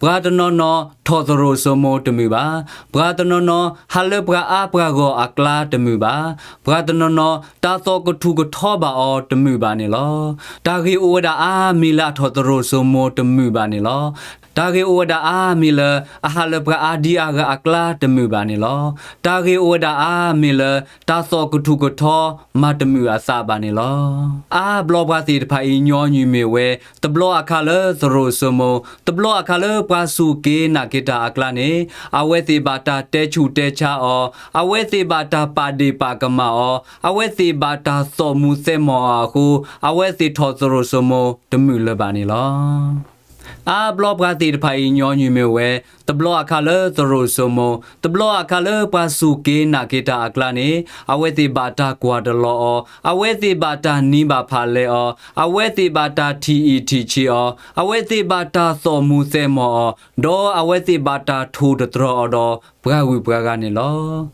ပှၤတနီၤနီၤထီၣ်သရိာ်စိမိၤတမုာ်ဘၣ်. ပှၤတနီၤနီၤဟးလၢပှၤအါပှၤဂီၢ်အကျါတမုာ်ဘၣ်. ပှၤတနီၤနီၤတၢ်သီၣ်ကထူၣ်ကထီဘၣ်အီၤတမုာ်ဘၣ်န့ၣ်လီၤ. တၢ်ဂ့ၢ်အိၣ်ဝဲဒၣ်အါမံၤလၢအထီၣ်သရိာ်စိမိၤတမုာ်ဘၣ်န့ၣ်လီၤ. တၢ်ဂ့ၢ်အိၣ်ဝဲဒၣ်အါမံၤလၢအဟးလၢပှၤအါဒံအါဂၤအကျါတမုာ်ဘၣ်န့ၣ်လီၤ. တၢ်ဂ့ၢ်အိၣ်ဝဲဒၣ်အါမံၤလၢတၢ်သီၣ်ကထူၣ်ကထီမၤတမုာ်အသးဘၣ်န့ၣ်လီၤ. အါဘျီပှၤသ့ၣ်တဖၣ်အံၤညီနုၢ်မ့ၢ်ဝဲ တဘျီအခါလၢသရိာ်စိမိၤ, တဘျီအခါလၢပှၤစူၢ်က့ၤနာ်က့ၤတၢ်အကျါန့ၣ်, အဝဲသ့ၣ်ဘၣ်တၢ်တဲဆူၣ်တဲဆါအီၤ, အဝဲသ့ၣ်ဘၣ်တၢ်ပာ်ဒ့ၣ်ပာ်ကမၣ်အီၤ, အဝဲသ့ၣ်ဘၣ်တၢ်သီၣ်မူသဲမီၤအီၤအဃိ, အဝဲသ့ၣ်ထီၣ်သရိာ်စိမိၤတမုာ်လၢၤဘၣ်န့ၣ်လီၤ. အါဘျီပှၤသ့ၣ်တဖၣ်အံၤညီနုၢ်မ့ၢ်ဝဲ, တဘျီအခါလၢသရိာ်စိမိၤ, တဘျီအခါလၢပှၤစူၢ်က့ၤနာ်က့ၤတၢ်အကျါန့ၣ်, အဝဲသ့ၣ်ဘၣ်တၢ်ကွၢ်တလီၤအီၤ, အဝဲသ့ၣ်ဘၣ်တၢ်နံၤဘၣ်ဖးလဲအီၤ, အဝဲသ့ၣ်ဘၣ်တၢ်ထံၣ်အံၣ်ထံၣ်ဆံးအီၤ, အဝဲသ့ၣ်ဘၣ်တၢ်သီၣ်မူသဲမီၤအီၤ, ဒီးအဝဲသ့ၣ်ဘၣ်တၢ်ထိၣ်တတြီၤအီၤဒီးပှၤဂုၤပှၤဂၤန့ၣ်လီၤ.